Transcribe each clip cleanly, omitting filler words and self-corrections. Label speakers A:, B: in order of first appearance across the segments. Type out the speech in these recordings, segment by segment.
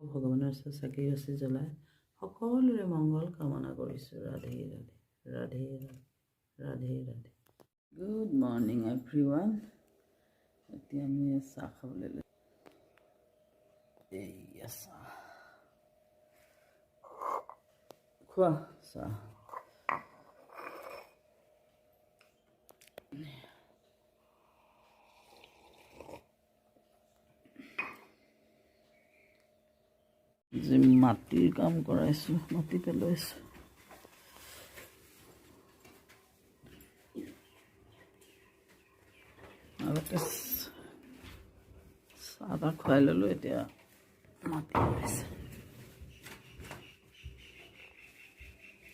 A: ভগৱানৰ ওচৰত চাকি গছি জ্বলাই সকলোৰে মংগল কামনা কৰিছোঁ। Radhe Radhe, Radhe Radhe, Radhe Radhe. Good morning everyone. এতিয়া আমি চাহ খাবলৈ লৈ এইয়া চাহ খোৱা চাহ। আজি মাটিৰ কাম কৰাইছোঁ, মাটি পেলাইছোঁ। আগতে চাহ তাহ খুৱাই ল'লোঁ, এতিয়া মাটি পেলাইছে।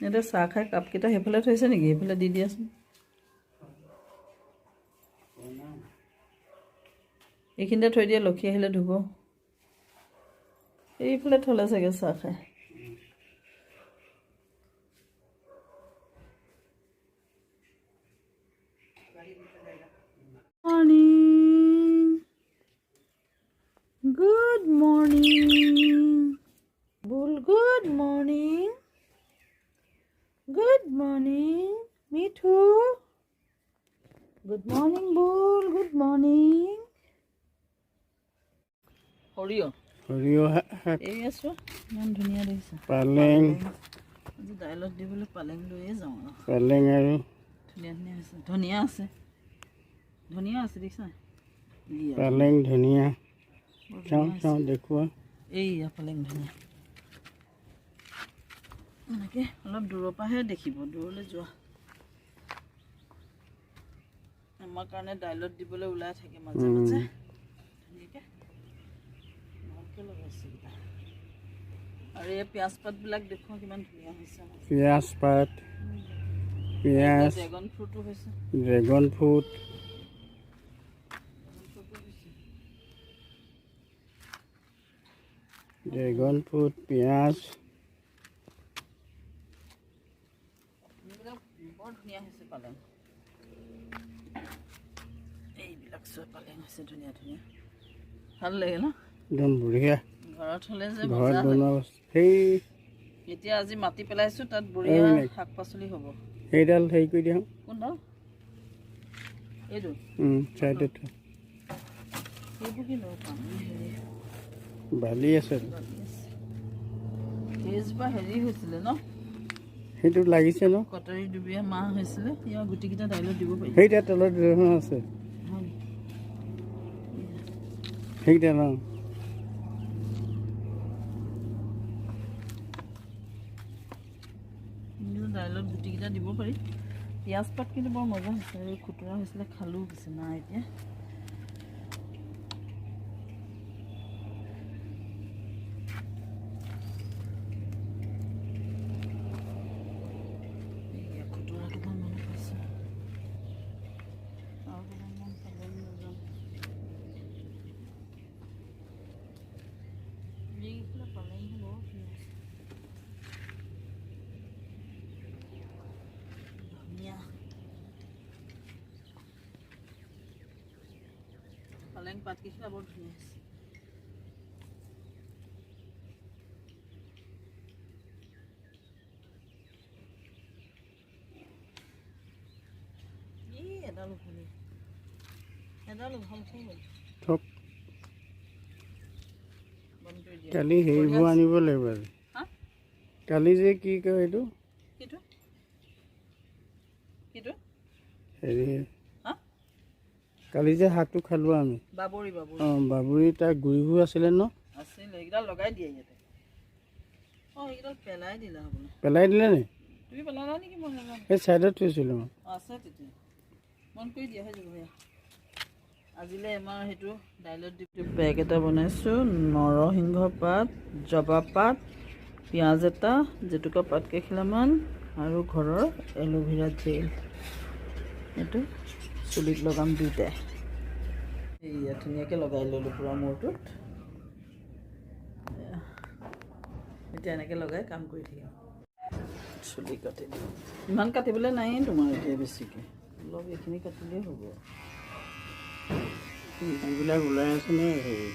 A: এতিয়া চাহ খাই কাপকেইটা সেইফালে থৈছে নেকি? সেইফালে দি দিয়াচোন। এইখিনিতে থৈ দিয়ে, লক্ষী আহিলে ধুব। এইফালে থ'লে চাগে চাহ খাই। Morning, good morning Bul, good morning, good morning Mithu, good morning Bul, good morning. সৰিয়হ,
B: সৰিয়হ শাক,
A: এই আছোঁ, ইমান ধুনীয়া দেখিছা।
B: পালেং,
A: আজি দাইলত দিবলৈ পালেং লৈয়ে যাওঁ আৰু।
B: পালেং আৰু
A: ধুনীয়া ধুনীয়া হৈছে। ধনিয়া আছে, ধনিয়া আছে, দেখিছা? এইয়া।
B: পালেং ধনিয়া।
A: বৰ
B: চাওঁ।
A: ধুনীয়া হৈছে।
B: চাওঁ, দেখুওৱা।
A: এইয়া পালেং ধনিয়া। এনেকৈ অলপ দূৰৰ পৰাহে দেখিব, দূৰলৈ যোৱা। আমাৰ কাৰণে দাইলত দিবলৈ ওলাই থাকে মাজে মাজে। ধুনীয়াকৈ ভালকৈ লগাইছে এইকেইটা। আৰু এই পিঁয়াজ পাতবিলাক দেখুওৱা, কিমান ধুনীয়া হৈছে আমাৰ।
B: পিঁয়াজ পাত, পিঁয়াজ।
A: ড্ৰেগন ফ্ৰুটো হৈছে।
B: Dragon fruit.
A: ড্ৰেগন ফ্ৰুটো হৈছে।
B: ড্ৰেগন ফ্ৰুট, পিঁয়াজ।
A: এইবিলাক বৰ ধুনীয়া হৈছে পালেং। এইবিলাক চব পালেং হৈছে, ধুনীয়া ধুনীয়া, ভাল লাগে ন?
B: একদম বঢ়িয়া।
A: ঘৰত হ'লে যে
B: ঘৰত
A: মজা লাগে।
B: বনোৱা বস্তু সেই।
A: এতিয়া আজি মাটি পেলাইছোঁ, তাত বঢ়িয়া
B: এইবিলাক।
A: শাক পাচলি হ'ব।
B: সেইডাল হেৰি কৰি দিয়া।
A: কোনডাল? এইটো?
B: চাইডত থোৱা।
A: সেইবোৰ কি ল'ব পাম হেৰি?
B: বালি আছে।
A: বালি আছে। সেইজোপা হেৰি হৈছিলে ন?
B: সেইটো লাগিছে ন?
A: কটাৰী ডুবিয়া মাহ হৈছিলে। ইয়াৰ গুটিকেইটা দাইলত দিব পাৰি।
B: সেইটা তলত দেখোন আছে।
A: হয়।
B: সেইকেইটা ন।
A: কিন্তু দাইলত গুটিকেইটা দিব পাৰি। পিঁয়াজ পাত কিন্তু বৰ মজা হৈছে। এই খুতুৰা হৈছিলে, খালোঁ পিছে নাই এতিয়া। এইয়া খুতুৰা কেইডালমান পাইছোঁ আৰু কেইডালমান পালেং লৈ যাম। এইফালে পালেং বৰ ধুনীয়া হৈছে। ধনিয়া, পালেং পাতকেইখিলা বৰ ধুনীয়া হৈছে। এই এডাল উঘালি, এডাল উঘাল থৈ গ'ল।
B: থক।
A: বন্ধ কৰি দিয়া।
B: কালি হেৰিবোৰ আনিব লাগিব আজি।
A: হা?
B: কালি যে কি কয় এইটো?
A: কিটো কিটো?
B: হেৰি।
A: হা?
B: কালি যে শাকটো খালোঁ আমি।
A: বাবৰি, বাবৰি।
B: অঁ, বাবৰি, তাৰ গুৰিবোৰ আছিলে ন?
A: আছিলে, সেইকেইডাল লগাই দিয়ে ইয়াতে। অঁ, সেইকেইডাল পেলাই দিলা হ'বলা।
B: পেলাই দিলে নি?
A: তুমি পেলালা নেকি? মই নাজানো।
B: সেই চাইডত থৈছিলোঁ মই।
A: অঁ, আছে তেতিয়া মন কৰি দিয়া হৈ যাব। সেয়া আজিলৈ আমাৰ সেইটো দাইলত দি পেক এটা বনাইছোঁ। নৰসিংহ পাত, জবা পাত, পিঁয়াজ এটা, জেতুকা পাত কেইখিলামান আৰু ঘৰৰ এল'ভেৰা জেল। এইটো চুলিত লগাম দুইটাই। এইয়া ধুনীয়াকৈ লগাই ল'লোঁ পূৰা মূৰটোত। এয়া। এতিয়া এনেকৈ লগাই কাম কৰি থাকিম। চুলি কাটি দিম। ইমান কাটিবলৈ নায়েই তোমাৰ এতিয়া বেছিকৈ, অলপ এইখিনি কাটিলেই হ'ব।
B: এইবিলাক ওলাই আছে নে হেৰি?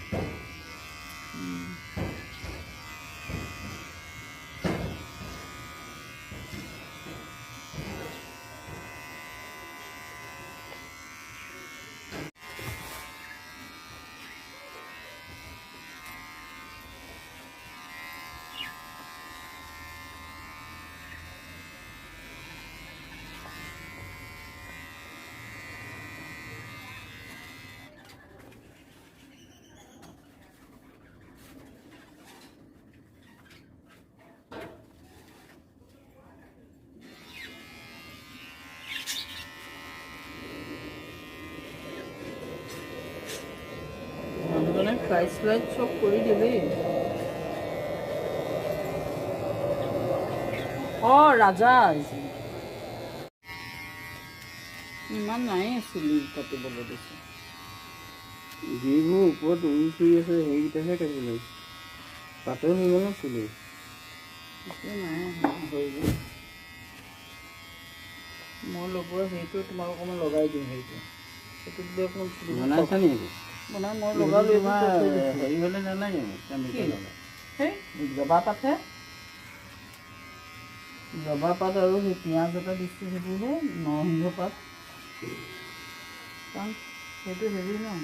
A: লাইট লাইট চব কৰি দিলেই। অঁ, ৰাজা আহিছে। ইমান নাই, চুলি কাটিবলৈ দিছে।
B: যিবোৰ ওপৰত উৰি ফুৰি আছে, সেইকেইটাহে কাটিব লাগিব। পাতল হৈ গ'ল ন চুলি।
A: এতিয়া নাই, হৈ গ'ল। মই লগোৱা হেৰিটো তোমাক অকণমান লগাই দিওঁ। সেইটো দিলে অকণমান চুলি
B: বনাইছা নি সেইটো?
A: বনাই মই লগালোঁ। এইটো
B: তোমাৰ
A: থৈ দিছোঁ।
B: হেৰি হ'লে নালাগে কেমিকেল হ'লে।
A: সেই জবা পাতহে, জবা পাত আৰু সেই পিঁয়াজ এটা দিছোঁ, সেইবোৰহে নৰসিংহ পাত, কাৰণ সেইটো হেৰি ন।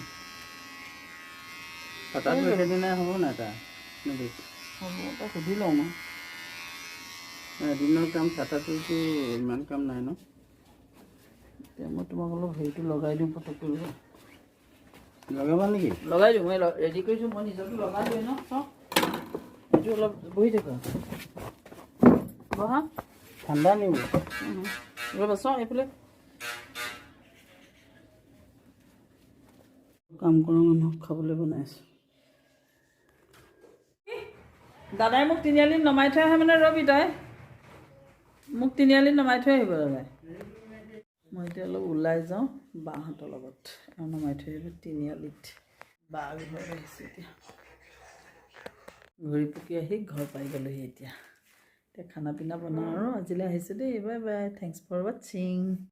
B: পাতাটো একেদিনাই হ'ব নাই তাৰ নে বেছি?
A: হ'ব, তাক সুধি লওঁ মই।
B: এদিনৰ কাম, চাটাটোতো ইমান কাম নাই ন।
A: এতিয়া মই তোমাক অলপ হেৰিটো লগাই দিওঁ পটককৈ।
B: লগাবা নেকি?
A: লগাই দিওঁ, মই ৰেডি কৰিছোঁ। মই নিজৰটো লগালোৱেই ন। চাওঁ এইটো, অলপ বহি থাকা, বহা।
B: ঠাণ্ডা নিব।
A: ৰ'বা, চাওঁ এইফালে। কাম কৰা মানুহক খাবলৈ বনাই আছোঁ। দাদাই মোক তিনিআলিত নমাই থৈ আহে মানে, ৰবি, তাই মোক তিনিআলিত নমাই থৈ আহিব দাদাই। মই এতিয়া অলপ ওলাই যাওঁ বাহঁতৰ লগত আৰু নমাই থৈ আহিব তিনিআলিত। বা ঘৰত আহিছোঁ এতিয়া। ঘূৰি পকি আহি ঘৰ পাই গ'লোহি এতিয়া। এতিয়া খানা পিনা বনাওঁ আৰু আজিলৈ আহিছোঁ দেই। Bye bye, thanks for watching.